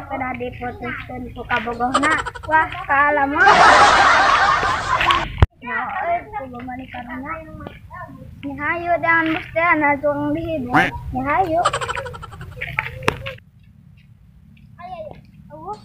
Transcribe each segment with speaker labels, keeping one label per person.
Speaker 1: Kedah diputuskeun ku kabogohna. Wah, kaalaman. Nah, kumaha maneh karunya. Nya hayu jangan bos teh na tuang dihibur. Nya hayu. Ayo ayo. Eueuh.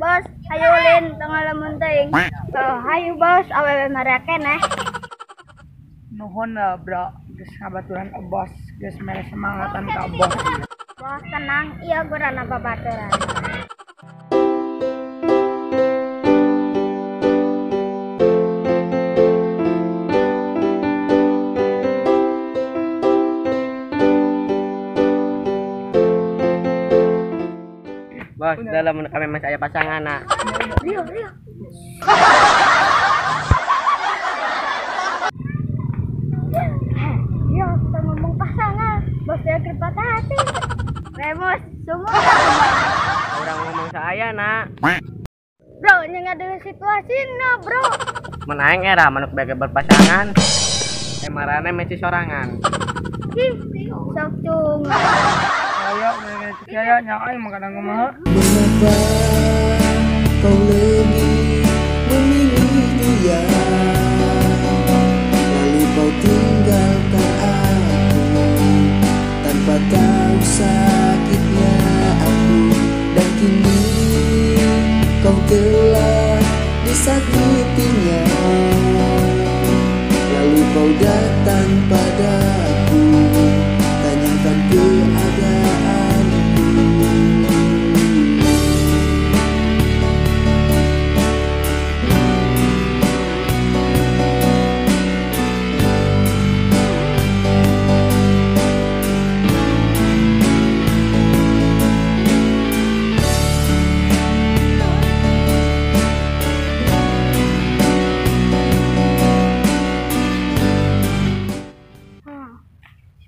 Speaker 1: Bos, hayu ulin tengah lamun teuing. Oh, hayu bos, awewe marake neh.
Speaker 2: Nuhun bro, geus ngabaturan bos, geus mere semangatan ka bos.
Speaker 1: Bos tenang, ieu gurana babaturan.
Speaker 3: Bos, dalam kami masih aya pasangan nak.
Speaker 1: Rio, Rio. Rio, kita ngomong pasangan. Bos dia patah hati. Remus, semua.
Speaker 3: Orang ngomong saya nak.
Speaker 1: Bro, nya ada situasi no, bro.
Speaker 3: Menaing era manuk bege berpasangan. Emarane meci sorangan.
Speaker 1: Ih, sok cung.
Speaker 2: Ayo, ayo, nyaai makanan kumaha.
Speaker 4: Mengapa kau lebih memilih dia, lalu kau tinggalkan aku tanpa tahu sakitnya aku. Dan kini kau telah disakitinya, lalu kau datang padaku, tanyakan keadaanku.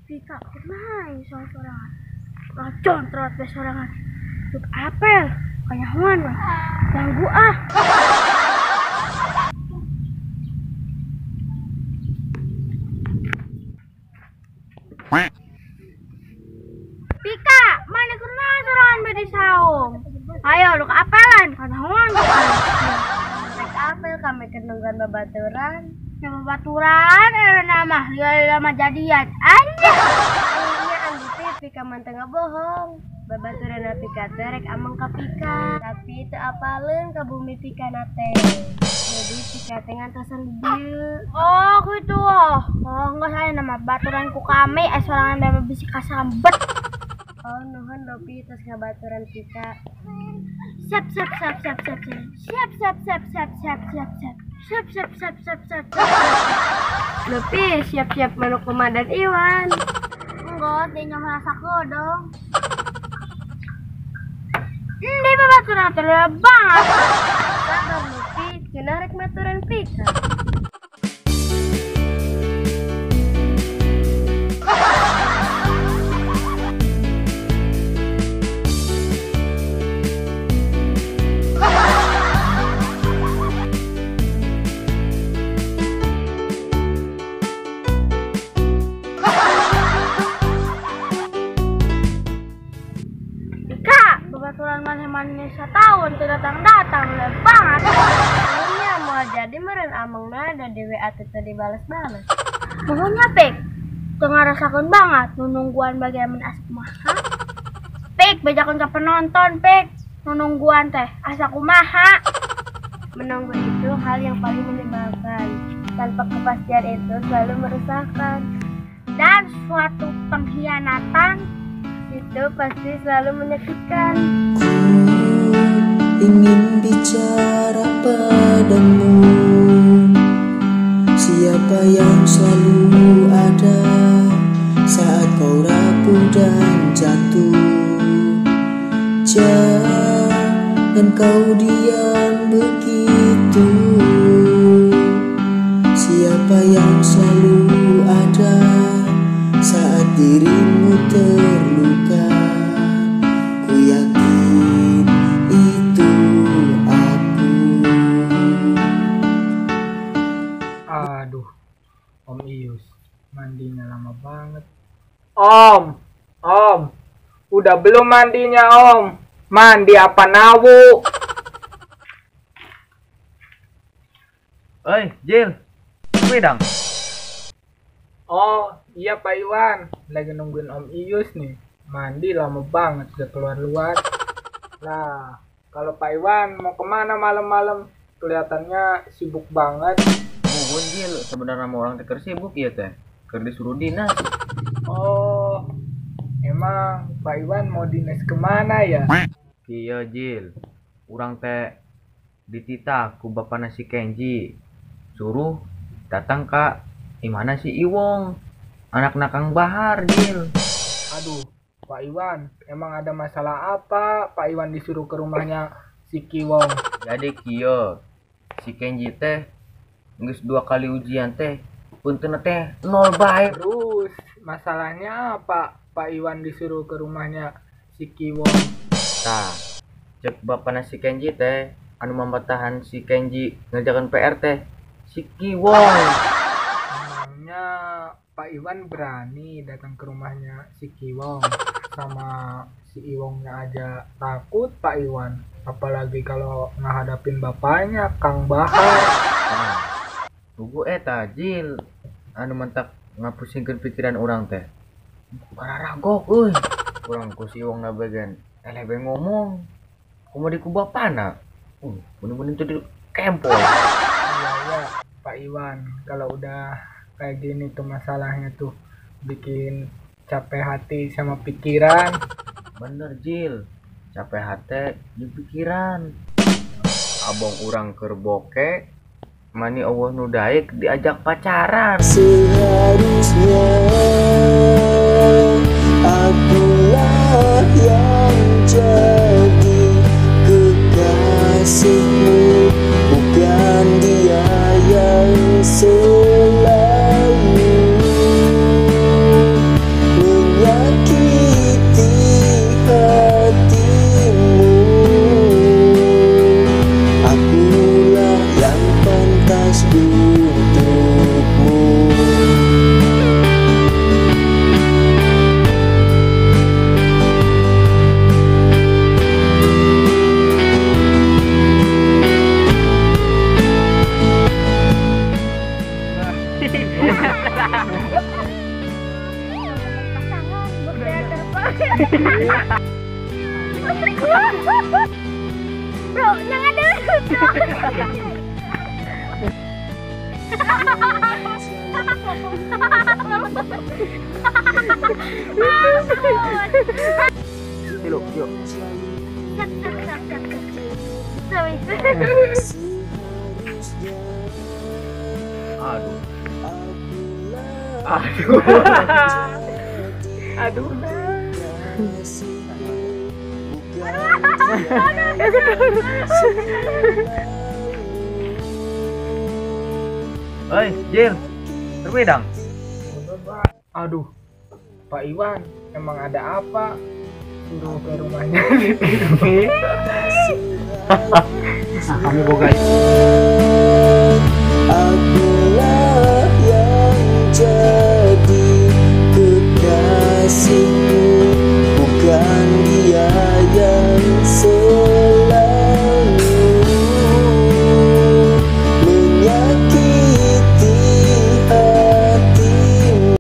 Speaker 1: Pika kumaha sorangan. Racun terus sorangan. Duk apel, kanyahoan we. Ganggu ah. Pika, mana kumaha sorangan be di saung? Ayo duk apelan, kanyahoan.
Speaker 5: Rek apel kami kenunggan babaturan.
Speaker 1: Babaturan nama lila mah jadian anjir.
Speaker 5: Nya anggi Pika mah teu ngabohong. Babaturan Pika teh rek ameng ka Pika, tapi teu apaleun ka bumi Pika na teh. Jadi Pika teh ngantosan di dieu.
Speaker 1: Oh, kitu oh. Oh, enggak saya nama baturan ku kami sorangan beme bisi kasambet.
Speaker 5: Oh, nuhun Lopi tos ngabaturan Pika.
Speaker 1: Siap siap siap siap siap siap siap siap siap siap siap siap siap siap siap siap siap.
Speaker 5: Lopi siap-siap manuk komandan Iwan.
Speaker 1: Enggak, dia merasa kodong. Ini babaturan terlalu banget.
Speaker 5: Sabar Lopi, cenah rek maturan Pika.
Speaker 1: Babaturan maneh-maneh setahun teu datang-datang le banget.
Speaker 5: Nya moal jadi meureun amengna da di WA teh teu dibales-bales.
Speaker 1: Pokoknya pek teu ngarasakeun banget nu nungguan bagian asa kumaha. Pek bejakeun ka penonton pek nu nungguan teh asa kumaha.
Speaker 5: Menunggu itu hal yang paling menyebalkan. Tanpa kepastian itu selalu meresahkan.
Speaker 1: Dan suatu pengkhianatan
Speaker 5: itu pasti selalu menyakitkan.
Speaker 4: Ku ingin kau diam begitu? Siapa yang selalu ada saat dirimu terluka? Ku yakin itu aku.
Speaker 2: Aduh, Om Iyus mandinya lama banget. Om, udah belum mandinya Om? Mandi apa nawu?
Speaker 6: Oi, Jil, wedang.
Speaker 2: Oh, iya Pak Iwan, lagi nungguin Om Iyus nih. Mandi lama banget gak keluar-luar. Nah, kalau Pak Iwan mau kemana malam-malam? Kelihatannya sibuk banget.
Speaker 6: Mohon Jil, sebenarnya mau orang teker sibuk ya teh. Keur disuruh dinas.
Speaker 2: Oh, emang Pak Iwan mau dinas kemana ya?
Speaker 6: Iya Jil, urang teh dititah ku bapana si Kenji, suruh datang ka imana si Iwong, anak Kang Bahar Jil.
Speaker 2: Aduh, Pak Iwan, emang ada masalah apa? Pak Iwan disuruh ke rumahnya si Kiwong.
Speaker 6: Jadi kieu, si Kenji teh geus 2 kali ujian teh, punten teh 0 bae.
Speaker 2: Terus masalahnya apa? Pak Iwan disuruh ke rumahnya si Kiwong.
Speaker 6: Tah, cek bapana si Kenji teh anu mamatahan si Kenji ngerjakan PR teh si Kiwong.
Speaker 2: Emangnya Pak Iwan berani datang ke rumahnya si Kiwong? Sama si Iwongnya aja takut Pak Iwan, apalagi kalau ngehadapin bapaknya Kang Bahar.
Speaker 6: Nah, tunggu eta Jil, anu mentak ngapusingkeun pikiran urang teh. Bararagok euy. Urang ku si Iwong na bagian eleh ngomong. Kumaha di ku bapana? Bener-bener tuh di kempol.
Speaker 2: Iya ya, Pak Iwan, kalau udah kayak gini tuh masalahnya tuh bikin capek hati sama pikiran.
Speaker 6: Bener Jil, capek hati di pikiran. Abang urang keur boke, mani eueuh nu daek diajak pacaran.
Speaker 4: Seharusnya akulah yang jadi kekasihmu, bukan dia yang selalu menyakiti hatimu. Akulah yang pantas untukmu.
Speaker 1: Bro, jangan dulu, bro.
Speaker 6: Yuk, yuk. Aduh.
Speaker 2: Aduh. Aduh.
Speaker 6: Oi, Jil, terwedang.
Speaker 2: Aduh, Pak Iwan, emang ada apa? Suruh ke rumahnya.
Speaker 3: Nah, kamu boga.
Speaker 4: Akulah yang jadi kekasihmu, bukan dia yang selalu.